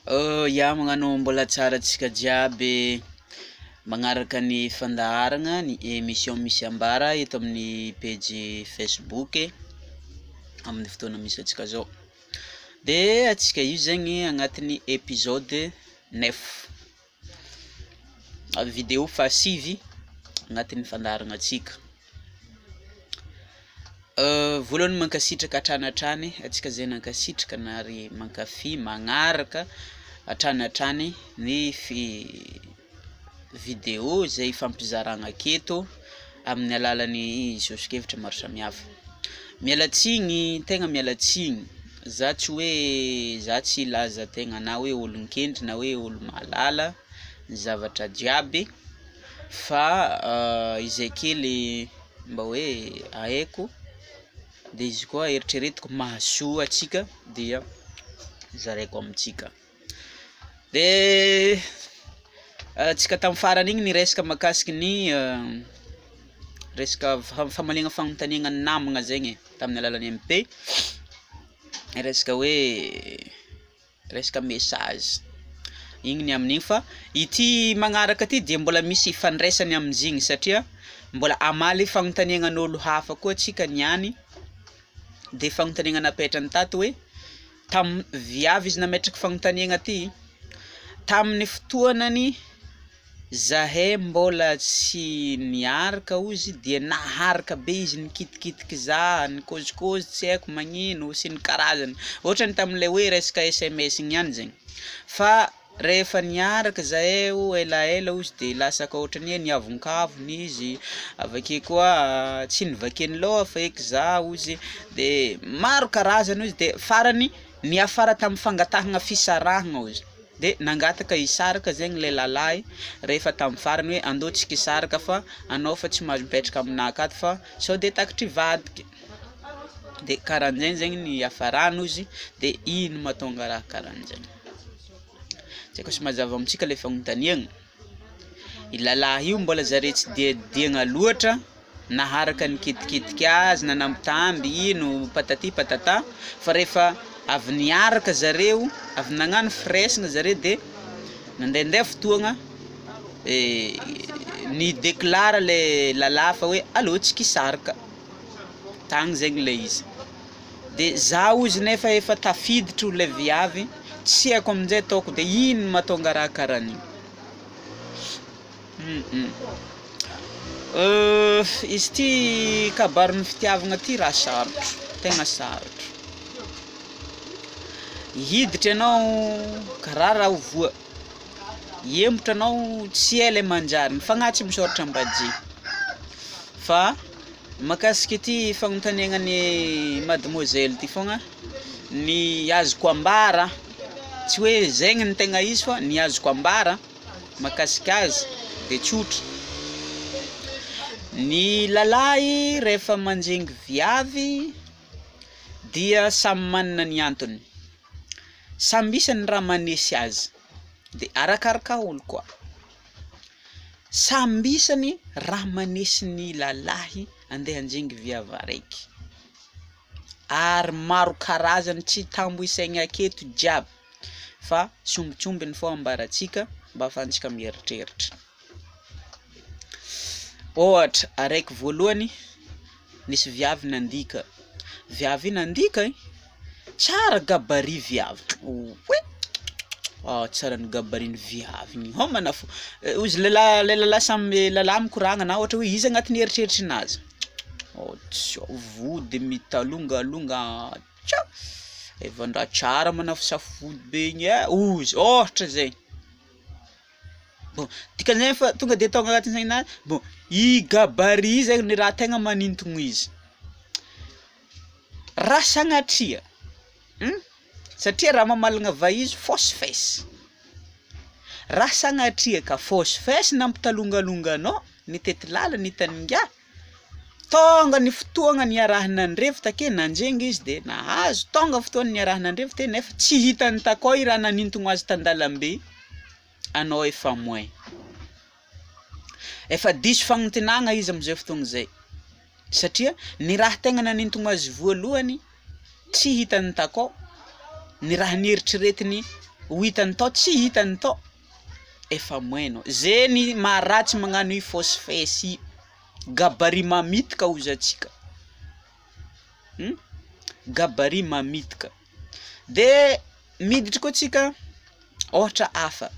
Ya magnano mbola tsara antsika jiaby magnaraka ny fandaharagna ny émission misy ambara eto amin'ny pejy facebook amin'ny fotoana misy antsika zao, de antsika io zegny agnatin'ny épisode neuf, vidéo fahasivy agnatin'ny fandaharagnatsika. Voalohany mankasitraka hatrany hatrany antsika zay nankasitraka na ary mankafy magnaraka hatrany hatrany ny fi- vidéo zay ifampizaragna aketo amin'ny alalan'ny sosokevitra maro samihafa. Miala tsigny tegna miala tsigny za tsy hoe za tsy hilaza tegna na hoe olon-kendry na hoe olo mahalala ny zavatra jiaby fa izay kely mba hoe haiko de izy koa eritreretiko mahasoa antsika dia zaraiko amintsika. De antsika tam'farany igny niresaka mahakasiky ny resaka fa- famaliagna fagnontaniagna ny namagna zegny tamin'ny alalan'ny MP, resaka hoe resaka message, igny ny amin'igny fa ity magnaraka ty de mbola misy ifandraisany amizigny satria mbola hamaly fagnontaniagnan'ôlo hafa koa antsika niany de fagnontaniagna napetrany tato hoe tam- viavy izy nametraka fagnontaniagna ty, tamin'ny fotoanany zahay mbôla tsy niaraka ozy de naharaka be izy nikitikitiky zah, nikôzikôzy tsy haiko magnino sy ny karazany, ôhatrany tamle hoe resaka sms igny ihany zegny, fa rehefa niaraka zahay o elaela ozy de lasa ka ohatrany hoe niavonkavona izy, avake koa tsy novakiany lôha feky zah ozy de maro karazany ozy de farany niafara tamin'ny fangatahagna fisarahagna ozy de nangataka hisaraka zegny le lalahy rehefa tam'farany hoe andao tsika hisaraka fa anao fa tsy mahazo mipetraka aminah akato fa sao de takatry hivadiky, de karahanjegny zegny ny iafarany ozy de ino mahatonga raha karahanjegny? Tsy haiko sy mazava amintsika le fagnontaniagna, i lalahy io mbôla zare tsy de diagna loatra naharaka nikitikitiky azy nanambitamby ino patati patata fa rehefa avy niaraka zareo avy nagnano firaisagna zare de nandende fotoagna nideklara le lalahy fa hoe alô tsika hisaraka, tagny zegny le izy, de za ozy nefa efa tafiditro le viavy tsy haiko aminjay ataoko de ino mahatonga raha karahan'igny? Izy ty kabarin'ny fitiavagna ty raha sarotro tegna sarotro, hiditra anao karaha raha ho voa, hiembotra anao tsy hay le manjary, ny fagnahy tsy misôratra am-baje fa mahakasiky ity fagnontaniagnan'i mademoiselle ty fogna ny azoko ambara tsy hoe zegny no tegna izy fa ny azoko ambara mahakasika azy de tsotra, ny lalahy rehefa manjengy viavy dia samy manana ny antony, samby isany raha manesy azy de arakaraka ôlo koa, samby isany raha manesy ny lalahy ande hanjengy viavy araiky ary maro karazany tsy tambo isaigny aketo jiaby fa sombintsombiny fô ambarantsika mba ahafahantsika mieritreritra, ôhatra araiky voalohany nisy viavy nandika, viavy io nandika ai tsara gabarit viavy oay tsara ny gabarit-n'ny viavy igny hômana fô, ozy lelahy le lalahy samy lalahy mikoragna na ôhatra hoe izy agnatin'ny eritreritrinazy oh ts- vody mitalongalonga tsa evan-draha tsara manafosafo vody be igny ai ozy ôhatra zay, bon dikan'izay fa tonga de tônga agnatin'ny saignahy bon i gabarit zegny ny raha tegna manintogno izy, raha sagnatria um satria raha mamalagna va izy fausse fesse, raha sagnatria ka fausse fesse nampitalongalonga anao nitety làlana hitan'ingiahy, tônga ny fotoagna niaraha-nandrevy take nanjengy izy de nahazo tônga fotoagna niaraha-nandrevy te nefa tsy hitany takao i raha nanintogno azy tan-dalambe, anao efa moins, efa diso fagnantenagna izy am'zay fotoagna zay satria ny raha tegna nanintogno azy voalohany tsy hitany takao, ny raha nieritreretiny. Ho hitany tao tsy hitany tao efa moeno. Zegny maharatsy magnano io fausse fesse io, gabarit mamitaka hozy antsika, gabarit mamitaka. De miditry koa tsika ôhatra hafa,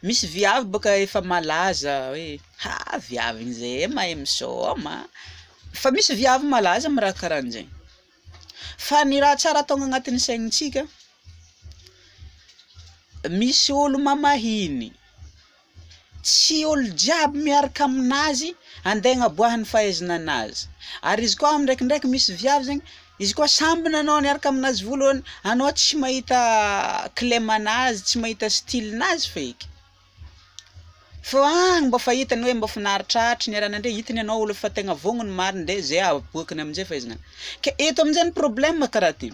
misy viavy bôka efa malaza hoe ha viavy igny zay mahay misaoma, fa misy viavy malaza amy raha karahanjegny, fa ny raha tsara atao agnatin'ny saignintsika misy ôlo mamahiny, tsy ôlo jiaby miaraka aminazy andeha agnaboahany fahaizana anazy, ary izy koa ndraikindraiky misy viavy zegny izy koa sambany anao niaraka aminazy voalohany anao tsy mahita kilemanazy tsy mahita stylenazy feky, fô agny mbô fa hitany hoe mbô finaritraritra niarahanandre hitany anao olo efa tegna vognona marigny de zay aboakany amizay fahaizana, ke eto amizay ny problème karaha ty,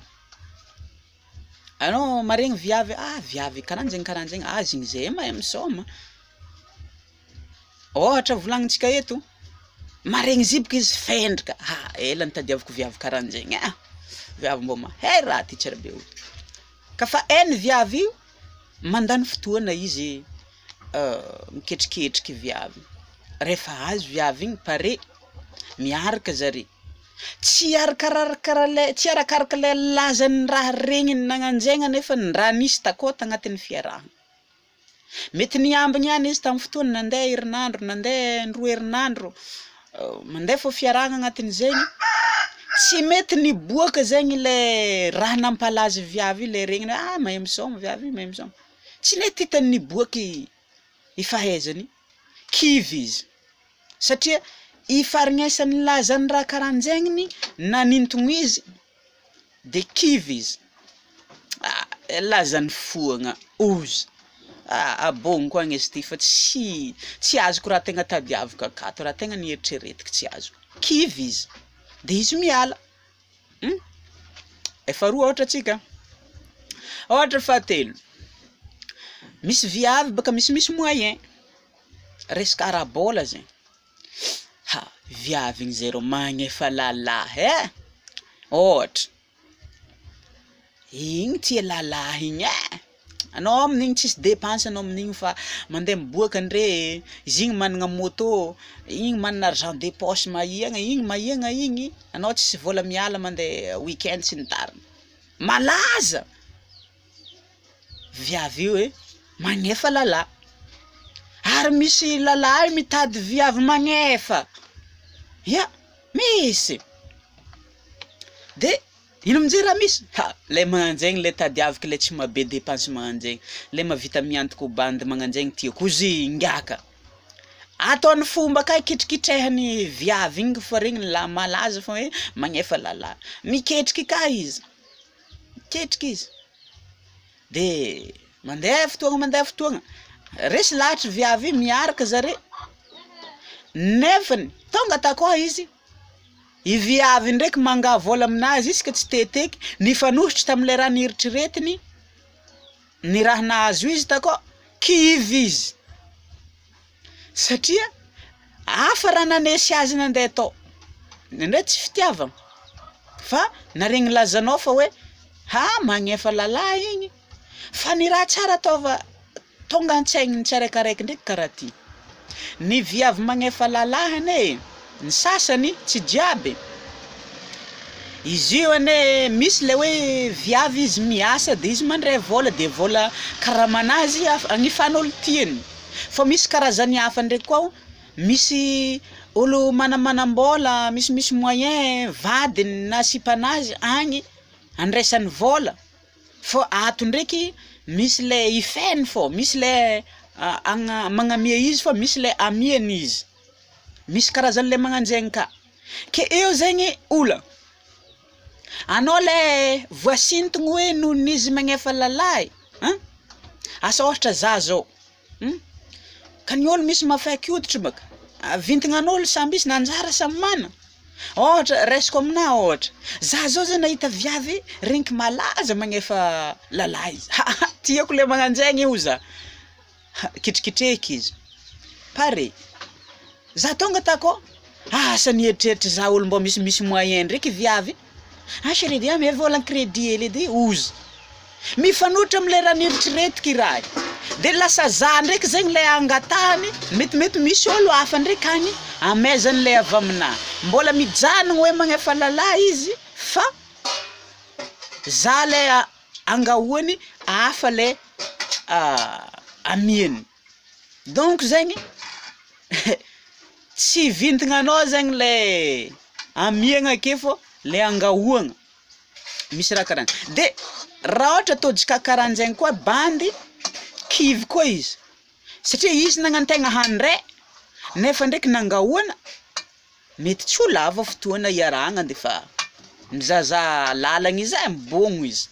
anao maregny viavy ah viavy karahanjegny karahanjegny ah izy igny zay mahay misaoma, ôhatra volagnintsika eto maregny ziboka izy fendrika ha ela nitadiavako viavy karahanjegny ah, viavy mbô mahay raha ty tsara be olo, ka fa hainy viavy io mandany fotoana izy miketriketriky viavy, rehefa azo viavy igny pare miaraka zare, tsy arakarakaraka le tsy arakaraka le lazan'ny raha regniny nagnanjegny anefa ny raha nisy takô tagnatin'ny fiarahana, mety niambigny ihany izy tamin'ny fotoana nandeha herinandro nandeha roa herinandro mandeha fô fiarahana agnatin'izegny tsy mety niboaka zegny le raha nampalaza viavy io le regniny hoe ah mahay misaoma viavy io mahay misaoma, tsy nety hitany niboaky i fahaizany, kivy izy satria i faharegnesany lazan'ny raha karahanjegny nanintogno izy de kivy izy, ah lazany foagna ozy, ah abôgno koa agny izy ty fa tsy tsy azoko raha tegna tadiaviko akato raha tegna nieritreretiko tsy azoko, kivy izy de izy miala, efa roa ôhatra antsika, ôhatra fahatelo, misy viavy bôka misimisy moyen, resaka ara-bôla zegny, ha viavy igny zay rô magnefa lalahy e, ôhatra igny tia lalahy igny e, anao amin'igny tsisy depense anao amin'igny fa mandeha miboaka andre, izy igny magnana môtô, igny magnana argent de poche mahiagna igny mahiagna igny, anao tsisy vôla miala mandeha weekend sy ny tariny, malaza viavy io e magnefa lalahy, ary misy lalahy mitady viavy magnefa, ia misy, de ino amizay raha misy, ha le magnanjegny le tadiaviko le tsy mahabe depense magnanjegny, le mahavita miantoko bandy magnanjegny tiako hozy ngiaka, ataony fomba ka hikitrikitrehany viavy igny fa regny la malaza fa hoe magnefa lalahy, miketriky ka izy, miketriky izy, de mandeha fotoagna mandeha fotoagna, resy lahatry viavy io miaraka zare, nefany tonga takao izy i viavy ndraiky mangà vôla aminazy isaka tsy teteky nifanohitry tamle raha nieritreretiny ny raha nahazo izy takao kivy izy satria hafa raha nanesy azy nandeha tao, ndraindray tsy fitiavagna fa naregny lazanao fa hoe ha magnefa lalahy igny, fa ny raha tsara ataova tonga an-tsaigny tsiraikaraiky ndraiky karaha ty, ny viavy magnefa lalahy anie ny sasany tsy jiaby, izy io anie misy le hoe viavy izy miasa de izy mandray vôla de vôla karamanazy af- agnefan'ôlo tiany, fa misy karazany hafa ndraiky koa misy ôlo manamanam-bôla misimisy moyen vadiny na sipanazy agny andraisany vôla fô ato ndraiky misy le ifeny fô misy le agna- magnamia izy fa misy le amiany izy, misy karazan'le magnanjegny ka, ke eo zegny ola, anao le voasintogno hoe noho n'izy magnefa lalahy ein, asa ôhatra za zao ka ny ôlo misy mafaiky hoditry baka, vintagnan'ôlo samby izy na anjara samy managna, ôhatra raisiko aminahy ôhatra, za zao zao nahita viavy regniky malaza magnefa lalahy izy ha ha tiako le magnanjegny hoy za, ha ketriketreky izy, pare, za tonga takao asa nieritreritra za olo mbô misimisy moyen ndraiky viavy, ah chérie edy ameo vôla crédit hely edy ozy. Mifanohitra amin'ilay raha nieritreretiko i raha io. Dia lasa za ndraiky zegny ilay angatahany, metimety misy ôlo hafa ndraiky agny amaizan'ilay avy aminah. Mbola mijanogno hoe magnefa lalahy izy fa za lay angahoany hafa lay amiany. Donc zegny tsy vintagnanao zegny le amiagna ake fô le angahoagna, misy raha karaha de raha ôhatra tojo cas karahanjegny koa bandy kivy koa izy satria izy nagnantegna handray nefa ndraiky nangahoana mety tsy ho lava fotoana iarahagna de fa mizahazaha lalagna izy ai, mibôgno izy.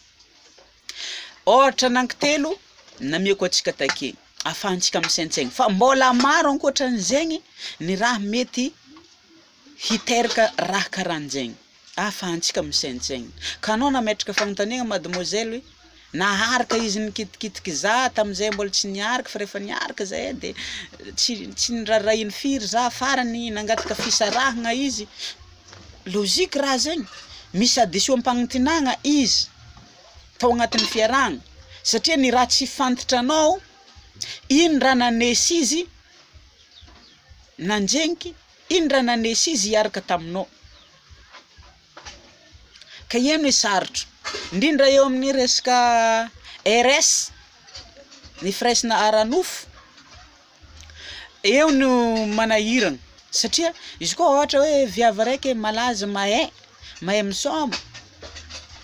Ôhatra anankitelo namiako antsika take ahafahantsika misaintsaigny fa mbôla maro ankoatran'izegny ny raha mety hiteraka raha karahanjegny ahafahantsika misaintsaigny, ka anao nametraka fagnontaniagna mademoiselle naharaka izy nikitikitiky za tam'zay mbola tsy niaraka fa rehefa niaraka zahay de tsy tsy niraharahiany firy za farany nangataka fisarahagna izy, logique raha zegny, misy hadisoam-pagnantenagna izy tao agnatin'ny fiarahagna satria ny raha tsy fantratranao ino raha nanesy izy nandreniky, ino raha nanesy izy hiaraka taminao, ka eo no sarotro ndrindra eo amin'ny resaka RS ny firaisana ara-nofo, eo no manahirana satria izy koa ôhatra hoe viavy araiky malaza mahay, mahay misaoma,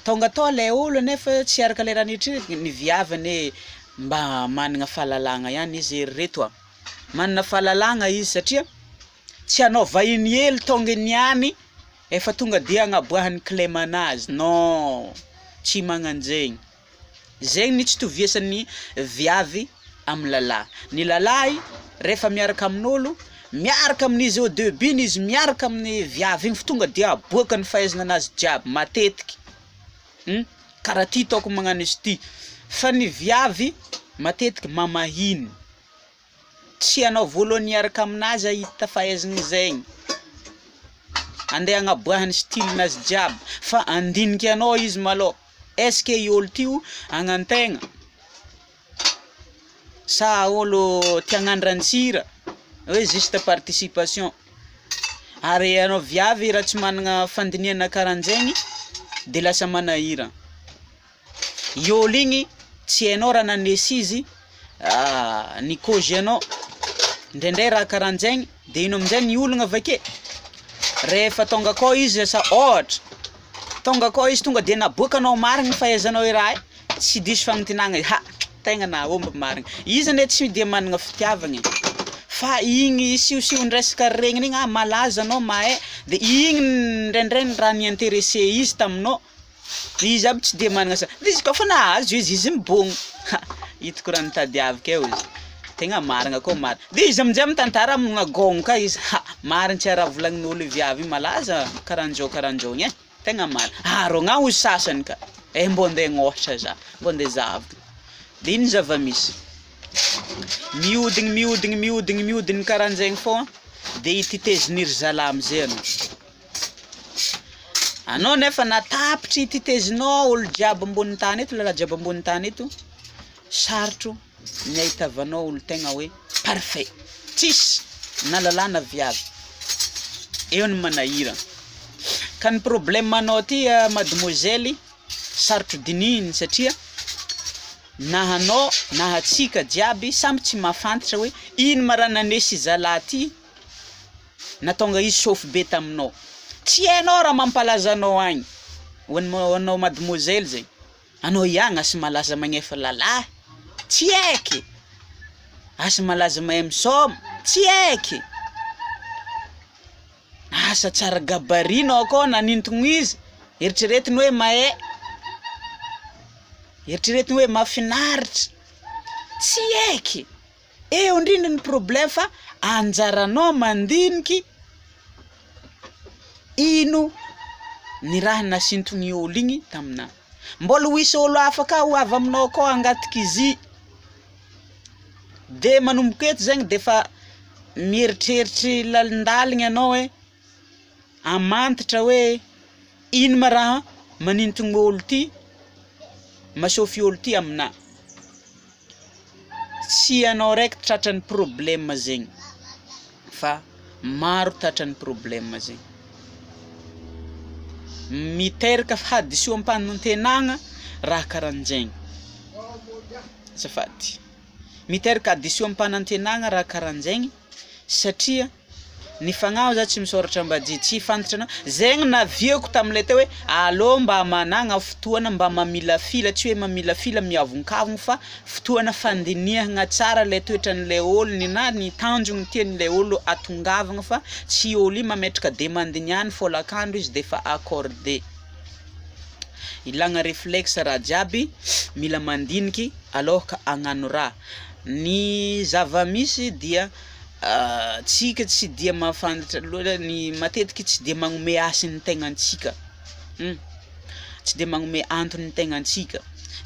tônga tô le ôlo nefa tsy araka le raha nieritreretigny, ny viavy anie mba magnana fahalalagna ihany izy ry reto a, magnana fahalalagna izy satria tsy anao vahiny hely tônga niany efa tonga de agnaboahany kilemanazy, non tsy magnanjegny, zegny ny tsy itoviasan'ny viavy amin'ny lalahy, ny lalahy rehefa miaraka amin'ôlo miaraka amin'izy au debut-ny izy miaraka amin'ny viavy igny fo tonga de aboakany fahaizananazy jiaby matetiky, karaha ty ataoko magnano izy ty, fa ny viavy matetiky mamahiny, tsy anao voalohany hiaraka aminazy ahita fahaizagna zegny, andeha agnaboahany stylenazy jiaby fa andinika anao izy malôha est ce que i ôlo ty o agnantegna sa ôlo tia agnandran-tsira hoe juste participation, ary anao viavy raha tsy magnana fandinihana karahanjegny de lasa manahirana, i ôlo igny tsy hainao raha nanesy izy nikôzy anao ndraindray raha karahanjegny de ino am'zay ny olagna avake, rehefa tônga akao izy asa ôhatra tônga akao izy tonga de naboakanao marigny fahaizanao i raha i, tsy diso fagnantenagna izy ha tegna nahomby marigny, izy anie tsy de magnana fitiavagna e, fa igny sihosion-dresaka regniny igny ah malaza anao mahay de igny ndraindray ny raha ni-intéresser izy taminao, izy aby tsy de magnana sa- de izy kaofa nahazo izy, izy mibôgno, ha hitako raha nitadiaviko e hozy, tegna marigna koa marigna, de izy aminjay mitantara amina gôgno ka izy ha marigny tsy raha volagnin'ôlo i viavy io malaza karahanjao karahanjao igny e, tegna marigny, arôgna hozy sasany ka, eh mbô ndeha agnôhatra za, mbô ndeha zahaviko, de ino zava-misy, mihodigny mihodigny mihodigny mihodigny karahanjegny foagna de ititezin'iry zalahy am'zay anao, anao nefa natapitry titezinao ôlo jiaby ambony tany eto lalahy jiaby ambony tany eto, sarotro ny ahitavanao olo tegna hoe parfait, tsisy na lalahy na viavy, eo no manahirana, ka ny problemanao ty mademoiselle sarotro dinihiny satria na anao na antsika jiaby samy tsy mahafantatra hoe ino ma raha nanesy zalahy ty nahatonga izy sôfy be taminao, tsy hainao raha mampalaza anao agny, ho an'ny ho anao mademoiselle zegny, anao ihany asa malaza magnefa lalahy, tsy haiky, asa malaza mahay misaoma, tsy haiky, asa tsara gabarit anao koa nanintogno izy, eritreretiny hoe mahay, eritreretiny hoe mahafinaritra, tsy haiky, eo indrindra ny problème fa anjaranao mandiniky ino ny raha nasintony ôlo igny taminah, mbôla ho hisy ôlo hafa ka ho avy aminao akao hangataka izy, de manomboka eto zegny de fa mieritreritry lalindaligny anao hoe hamantatra hoe ino ma raha manintogno ôlo ty. Masôfy ôlo ty aminà. Tsy anao raiky tratran'ny problème zegny fa maro tratran'ny problème zegny. Miteraka fahadisoam-panantenagna raha karahanjegny, azafady, miteraka hadisoam-panantenagna raha karahanjegny satria ny fagnahy za tsy misôratra ambadia tsy fantatranao zegny naviako tam'le teo hoe alô mba managna fotoana mba mamilafila tsy hoe mamilafila miavonkavogno fa fotoana fandinihagna tsara le toetran'le ôlogno na ny tanjogno tian'le ôlo atongavagna fa tsy ôlo io mametraka demande niany fôlakandro izy de fa accordé. Ilagna reflexe raha jiaby, mila mandiniky alôhaka hagnano raha, ny zava-misy dia tsika tsy dia mahafantatra loatra ny matetiky tsy de magnome hasin'ny tegnantsika, tsy de magnome antony ny tegnantsika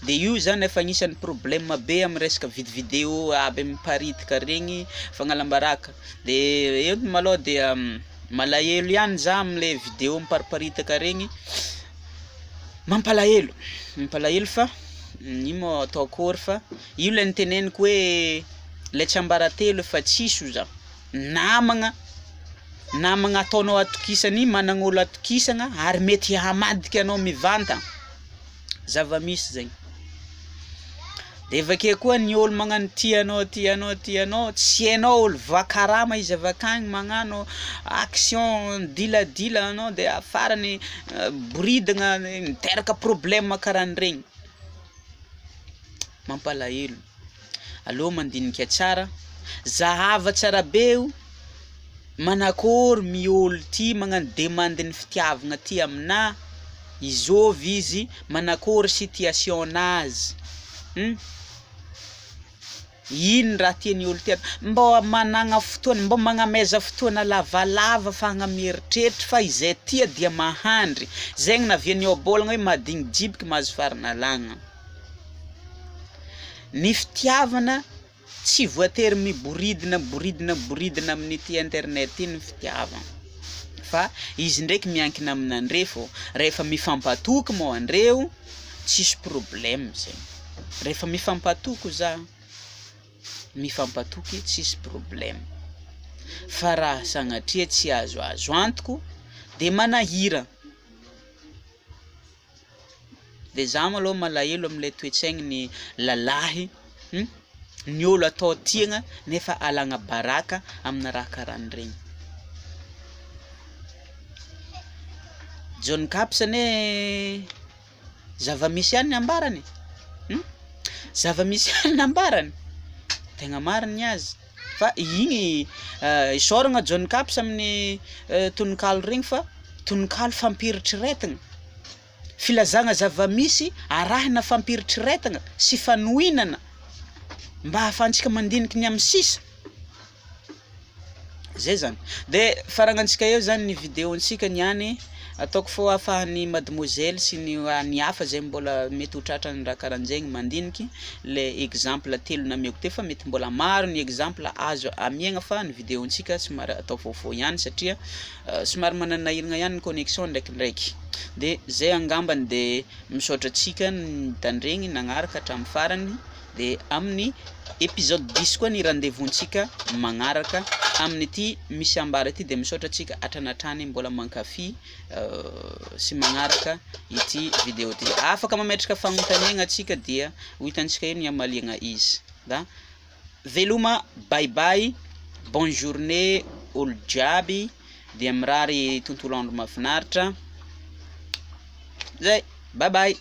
de io zany efa agnisan'ny problème be am'resaka vid-vidéo aby miparitaka regny, fagnalam-baraka de eo malôha dia malahelo ihany za am'le vidéo mipariparitaka regny, mampalahelo mampalahelo fa ino moa atao akôry fa io le noteneniko hoe le tsiambaratelo efa tsisy hoy za, namagna namagna ataonao atokisana igny managna ôlo atokisagna ary mety hamadika anao mivantagna, zava-misy zegny, de avy ake koa ny ôlo magnano tia anao tia anao tia anao tsy hainao ôlo voakarama izy avy akagny magnano action diladila anao de farany boridagna miteraka problème karahan'iregny, mampalahelo, alô mandinika tsara, zahava tsara be o manakôry my ôlo ty magnano demanden'ny fitiavagna ty aminahy, izôvy izy, manakôry situation-nazy, ino raha tian'ny ôlo ty at- mbô managna fotoana mbô magnameza fotoana lavalava ahafahagna mieritreritra fa izay tia dia mahandry, zegny navian'ny ohabolagna hoe mahadigny jibiky mahazo farinalagna. Ny fitiavana tsy voatery miboridina miboridina miboridina amin'ity internet ty ny fitiavagna fa izy ndraiky miankina aminandre fô, rehefa mifampatoky moa andreo tsisy problème zegny, rehefa mifampatoky za mifampatoky tsisy problème fa raha sagnatria tsy azoazo antoko de manahira. De za malôha malahelo am'le toe-tsaign'ny lalahy ny ôlo atao tiagna nefa alagna baraka amina raha karahan'iregny. John Caps anie zava-misy ihany ny ambarany e, zava-misy ihany nambarany, tegna marigny ny azy fa igny isaoragna John Caps amin'ny tononkalo regny fa tononkalo fampieritreretagna, filazagna zava-misy arahina fampieritreretagna sy fanohinana mba ahafahantsika mandiniky ny am'sisa, zay zany. De faragnantsika eo zany ny videontsika niany ataoko fô ahafahan'ny mademoiselle sy ny ny hafa zay mbôla mety ho tratran'ny raha karahanjegny mandiniky le exemple telo namiako teo fa mety mbola maro ny exemple azo amiagna fa ny videontsika somary atao fohifohy ihany satria somary mananahiragna ihany ny connexion ndraikindraiky de zay angambany de misaotra antsika nitandregny nagnaraka hatramin'ny farany de amin'ny épisode 10 koa ny rendez-vous-ntsika magnaraka amin'ity misy ambara ity de misaotra antsika hatrany hatrany mbola mankafy sy magnaraka ity vidéo ty. Afaka mametraka fagnontaniagna antsika dia ho hitantsika eo ny hamaliagna izy da veloma bye bye bonne journée olo jiaby de mirary tontolo andro mahafinaritra zay bye bye.